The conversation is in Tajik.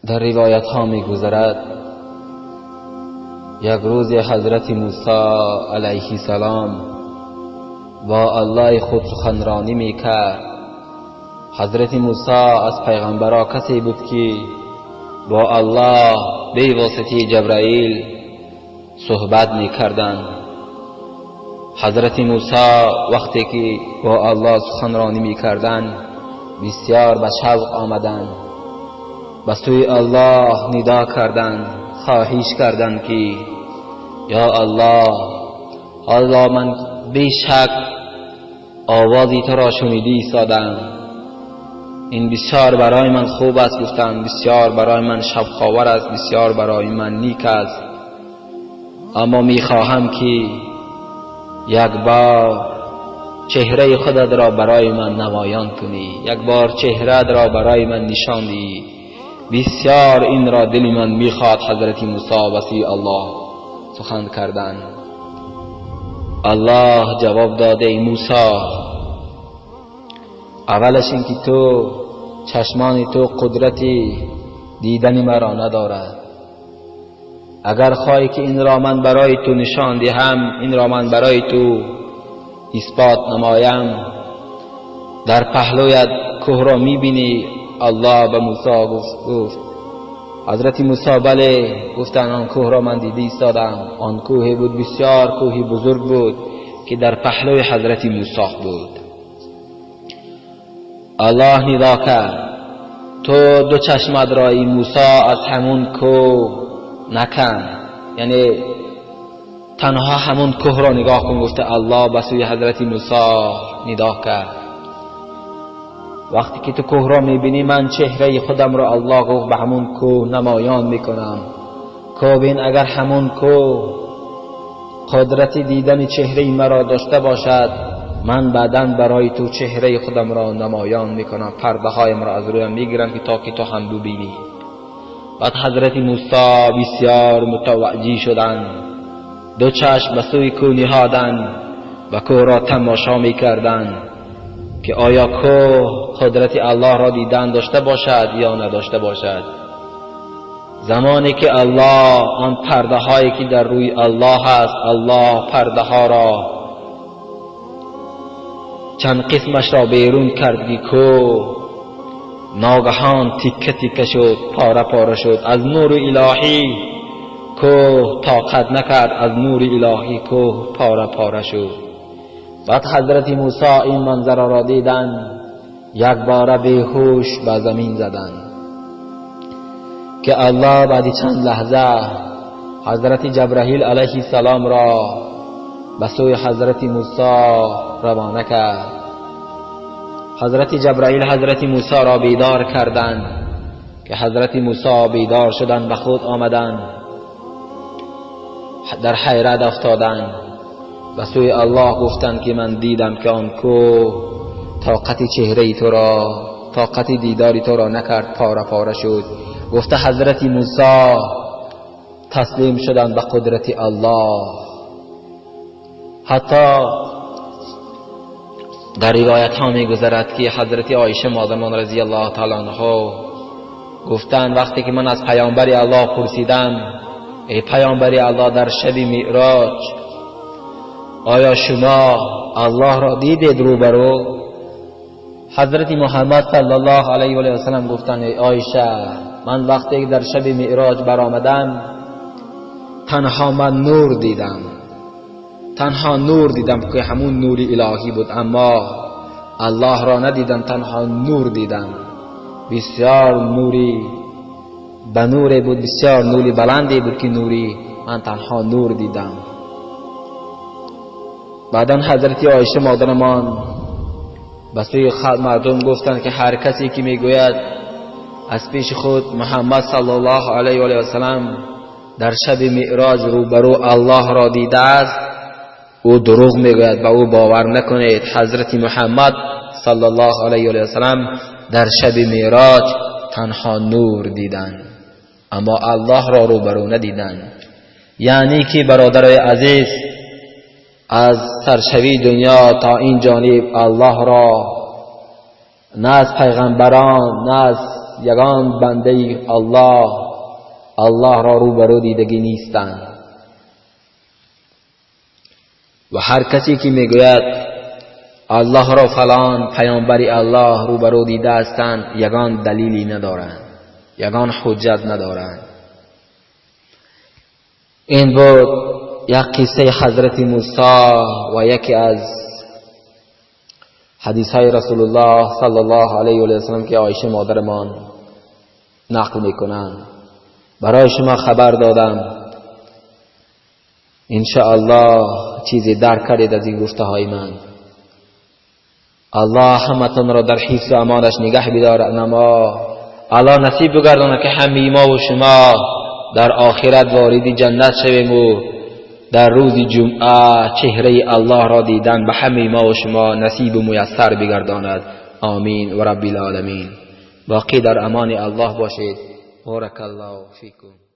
Дар ривоятҳо мегузарад, як рӯзе ҳазрати Мусо алайҳиссалом бо Аллоҳи худ суханронӣ мекард. Ҳазрати Мусо аз пайғамбарҳо касе буд, ки бо Аллоҳ бевоситаи Ҷабраил суҳбат мекарданд. Ҳазрати Мусо вақте ки бо Аллоҳ суханронӣ мекарданд, бисёр ба шавқ омаданд, ба сӯи Аллоҳ нидо карданд, хоҳиш карданд, ки ё Аллоҳ, ҳоло ман бешак овози туро шунида истодам, ин бисёр барои ман хуб аст, гуфтанд, бисёр барои ман шавқовар аст, бисёр барои ман нек аст, аммо мехоҳам, ки як бор чеҳраи худатро барои ман намоён кунӣ, як бор чеҳраатро барои ман нишон диҳӣ. Бисёр инро дили ман мехоҳад. Ҳазрати Мусо ба сӯи Аллоҳ сухан карданд. Аллоҳ ҷавоб дод: эй Мусо, аввалаш ин ки ту чашмони ту қудрати дидани маро надорад. Агар хоҳӣ, ки инро ман барои ту нишон диҳам, инро ман барои ту исбот намоям, дар паҳлӯят кӯҳро мебинӣ. Аллоҳ ба Мусо гуфт. Ҳазрати Мусо бале гуфтанд, он кӯҳро ман дида истодам. Он кӯҳе буд, бисёр кӯҳи бузург буд, ки дар паҳлӯи ҳазрати Мусо буд. Аллоҳ нидо кард: ту ду чашматро, эй Мусо, аз ҳамун кӯҳ накан, яъне танҳо ҳамун кӯҳро нигоҳ кун, гуфта Аллоҳ ба сӯи ҳазрати Мусо нидо кард. Вақте ки ту кӯҳро мебинӣ, ман чеҳраи худамро, Аллоҳ гуфт, ба ҳамун кӯҳ намоён мекунам. Кӯҳ бин, агар ҳамун кӯҳ қудрати дидани чеҳраи маро дошта бошад, ман баъдан барои ту чеҳраи худамро намоён мекунам, пардаҳоямро аз рӯям мегирам, ки то ки ту ҳам бибинӣ. Баъд ҳазрати Мусо бисёр мутаваҷҷеҳ шуданд, ду чашм ба сӯи кӯҳ ниҳоданд ва кӯҳро тамошо мекарданд, ки оё кӯҳ қудрати Аллоҳро дидан дошта бошад ё надошта бошад. Замоне ки Аллоҳ он пардаҳое ки дар рӯи Аллоҳ аст, Аллоҳ пардаҳоро чанд қисмашро берун кард, ки кӯҳ ногаҳон тикка тикка шуд, пора пора шуд. Аз нури илоҳӣ кӯҳ тоқат накард, аз нури илоҳӣ кӯҳ пора пора шуд. Баъд ҳазрати Мусо ин манзараро диданд, якбора беҳуш ба замин заданд, ки Аллоҳ баъди чанд лаҳза ҳазрати Ҷабраил алайҳиссаломро ба сӯи ҳазрати Мусо равона кард. Ҳазрати Ҷабраил ҳазрати Мусоро бедор карданд, ки ҳазрати Мусо бедор шуданд, ба худ омаданд, дар ҳайрат афтоданд, ба сӯи Аллоҳ гуфтанд, ки ман дидам, ки он кӯҳ тоқати чеҳраи туро, тоқати дидори туро накард, пора пора шуд. Гуфта ҳазрати Мусо таслим шуданд ба қудрати Аллоҳ. Ҳатто дар ривоятҳо мегузарад, ки ҳазрати Оиша модармон разияллоҳу таъало анҳо гуфтанд: вақте ки ман аз паёмбари Аллоҳ пурсидам, эй паёмбари Аллоҳ, дар шаби меъроҷ оё шумо Аллоҳро дидед рӯбарӯ? Ҳазрати Муҳаммад саллаллоҳу алайҳи ва саллам гуфтанд: эй Оиша, ман вақте ки дар шаби меъроҷ баромадам, танҳо ман нур дидам, танҳо нур дидам, ки ҳамун нури илоҳӣ буд, аммо Аллоҳро надидам, танҳо нур дидам. Бисёр нури ба нуре буд, бисёр нури баланде буд, ки нури ман танҳо нур дидам. Баъдан ҳазрати Оиша модарамон ба сӯи мардум гуфтанд, ки ҳар касе ки мегӯяд аз пеши худ Муҳаммад саллаллоҳу алайҳи ва саллам дар шаби меъроҷ рӯбарӯ Аллоҳро дидааст, ӯ дурӯғ мегӯяд, ба ӯ бовар накунед. Ҳазрати Муҳаммад саллаллоҳу алайҳи ва саллам дар шаби меъроҷ танҳо нур диданд, аммо Аллоҳро рӯбарӯ надиданд. Яъне ки бародарои азиз, аз саршавии дунё то ин ҷониб Аллоҳро на аз пайғамбарон, на аз یگان بنده الله الله را روبرو دیدگی نیستند. و هر کسی که میگوید الله را فلان پیامبر الله روبرو دیده هستند، یگان دلیلی ندارند، یگان حجت ندارند. این بود یک قصه حضرت موسی و یکی از حدیث های رسول الله صلی الله علیه و سلم که عایشه مادرمان نقل میکنند. برای شما خبر دادم، انشاءالله چیزی درک کردید از این گفته های من. الله همتون را در حفظ و امانش نگه بدارد. نما الله نصیب بگرداند که همه ما و شما در آخرت وارد جنت شویم و در روز جمعه چهره الله را دیدن به همه ما و شما نصیب و میسر بگرداند. آمین و رب العالمین. باقی در امان الله باشید. بارک الله فیکم.